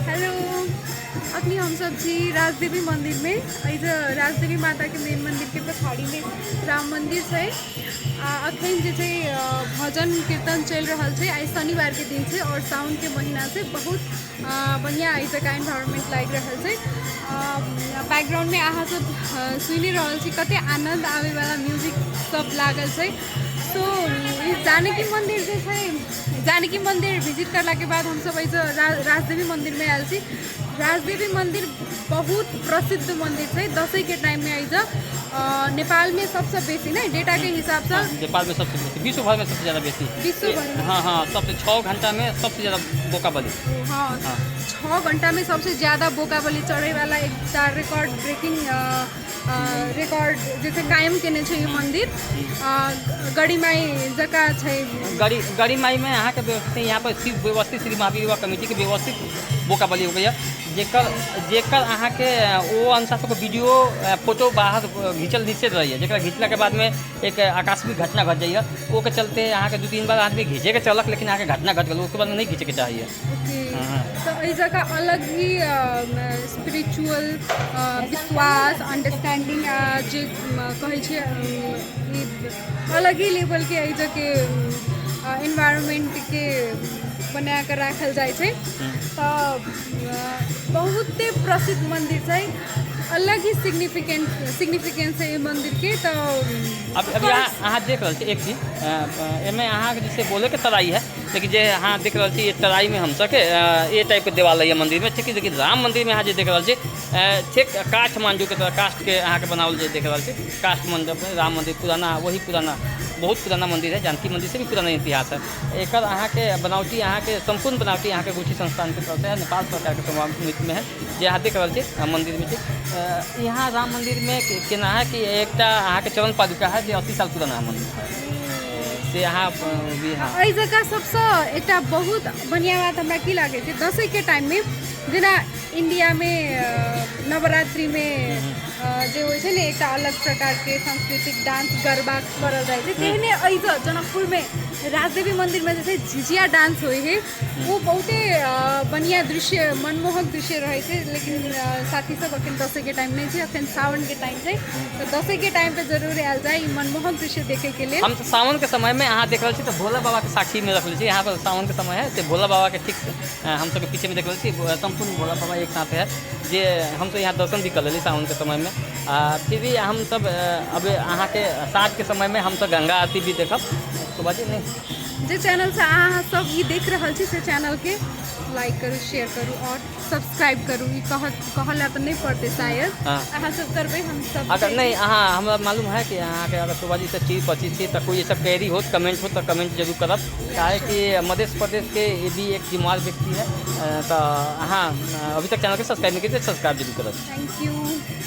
Hello, अखनी हमसब छी राजदेवी मन्दिरमे। एहि जे राजदेवी माताके मेन मन्दिरके पछाड़ीमे राम मन्दिर छै आ अखन जे छै भजन कीर्तन चलि रहल छै। आइ शनिवारके दिन छै आओर साउनके महीना छै। बहुत बढ़िआँ एहि जगह इन्वायरमेंट लागि रहल छै। बैकग्राउंडमे अहाँ सब सुनि रहल छी, कते आनन्द आबैवला म्यूजिक सब लागल छै। सो ई जानकी मन्दिर जे छै, जानकी मन्दिर भिजिट करलाके बाद हमसब एहिसँ राजदेवी मन्दिरमे आयल छी। राजदेवी मन्दिर बहुत प्रसिद्ध मन्दिर छै। दसैँके टाइममे एहिसँ नेपालमे सबसँ बेसी नहि, डेटाके हिसाबसँ। हाँ, नेपालमे सबसँ बेसी, विश्व भरमे सबसँ ज्यादा बेसी। विश्व भरमे। हाँ, सबसे 6 घंटामे सबसँ ज्यादा बोका बलि। हाँ। 6 घंटामे सबसे ज्यादा बोका बलि चढ़ैवाला एकटा रिकॉर्ड ब्रेकिंग रिकॉर्ड जे छै कायम केने छै ई मन्दिर। गढ़ीमाई जकाँ छै। गढ़ी माई में अहाँके व्यवस्थित यहाँ पर शिव व्यवस्थित श्री महावीर युवा कमेटी के व्यवस्थित बोका बलि हो गया, जेकर जेकर अहाँके ओ अनुसार सबके वीडियो, फोटो बाहर घिचल निषेध रहैए, जेकरा घिचलाके बादमे एक आकस्मिक घटना घट जाइए। ओके चलते अहाँके दू तीन बार आदमी घिचेके चलक, लेकिन अहाँके घटना घट गेल, ओके बाद नहीं घिचेके चाहिए। ओके, तऽ एहि जगह अलग ही स्पिरिचुअल विश्वास, अंडरस्टैंडिंग आ जे कहै छै, ई अलग ही लेवलके एहि जगहके इन्वायरमेंटके बना कऽ राखल जाइ छै। तऽ बहुते प्रसिद्ध मन्दिर छै, अलग ही सिग्निफिकेंस है एहि मन्दिरके तऽ। अब अभी अहाँ अहाँ देख रहल छी एक चीज, एहिमे अहाँके जैसे बोले के तराई है, लेकिन जे अहाँ देख रहल छी, ये तराई में हम सबके ये टाइप के देवाल है मंदिर में, ठीक है? लेकिन राम मंदिर में अहाँ जे देख रहल छी, ठीक काठमांडू के तरह काष्ठ के अहाँके बनाओल जे देख रहल छी काष्ठ मंडप में। राम मंदिर पुराना, वही पुराना, बहुत पुराना मंदिर है। जानकी मंदिर से भी पुराना इतिहास है एकर। अहाँके बनावटी, अहाँके सम्पूर्ण बनावटी अहाँके गुठी संस्थान के तरफ से है, नेपाल सरकार के स्वामित्व में है, जे अहाँ देख रहल छी मंदिर में। ठीक यहाँ राम मंदिर में केना है कि एकटा अहाँके चरण पादुका है, जे 80 साल पुराना है मंदिर से अहाँ भी, हाँ। एहि जगह सबसँ एकटा बहुत बढ़िआँ बात हमरा की लागै छै, दसैँके टाइममे जेना इण्डियामे नवरात्रिमे जे होइ छै ने, एकटा अलग प्रकारके सांस्कृतिक डांस गरबा करल जाइ छै, तेहने एहि जनकपुरमे राजदेवी मन्दिरमे जे छै झिझिया डांस होइ है। ओ बहुते बढ़िआँ दृश्य, मनमोहक दृश्य रहै छै। लेकिन साथी सब, अखन दसैँके टाइम नहि छै, अखन सावनके टाइम छै। तऽ दसैँके टाइम पे जरूर आयल जाय ई मनमोहक दृश्य देखैके लेल। हम तऽ सावन के समय में अहाँ देख रहल छी तऽ भोला बाबा के साक्षी में रखले छी। यहाँ पर सावन के समय है से भोला बाबा के ठीक हम सबके पीछे में देख रहल छी, सम्पूर्ण भोला बाबा एक साथ है, जे हमसब यहाँ दर्शन भी कर लेली सावन के समय में। आ फिर भी हम सब अब अहाँके साँझ के समय में हमसब गंगा आरती भी देखब सुबह जी नहीं। जे चैनलसँ अहाँ सब ई देख रहल छी, से चैनलके लाइक करू, शेयर करू और सब्सक्राइब करू। ई कहल तऽ नहि पड़तै शायद। अहाँ सब करबै, हम सब अगर नहीं, अहाँ हमरा मालूम है कि अहाँके अगर शोभा जी से चीज पची छी तऽ कोई ऐसा क्वेरी हो, कमेंट हो, तऽ कमेंट जरूर करब, काहे कि मध्य प्रदेश के ये भी एक जिम्मेवार व्यक्ति है। तऽ अहाँ अभी तक चैनल के सब्सक्राइब नहीं कीजिए, सब्सक्राइब जरूर करब। Thank you.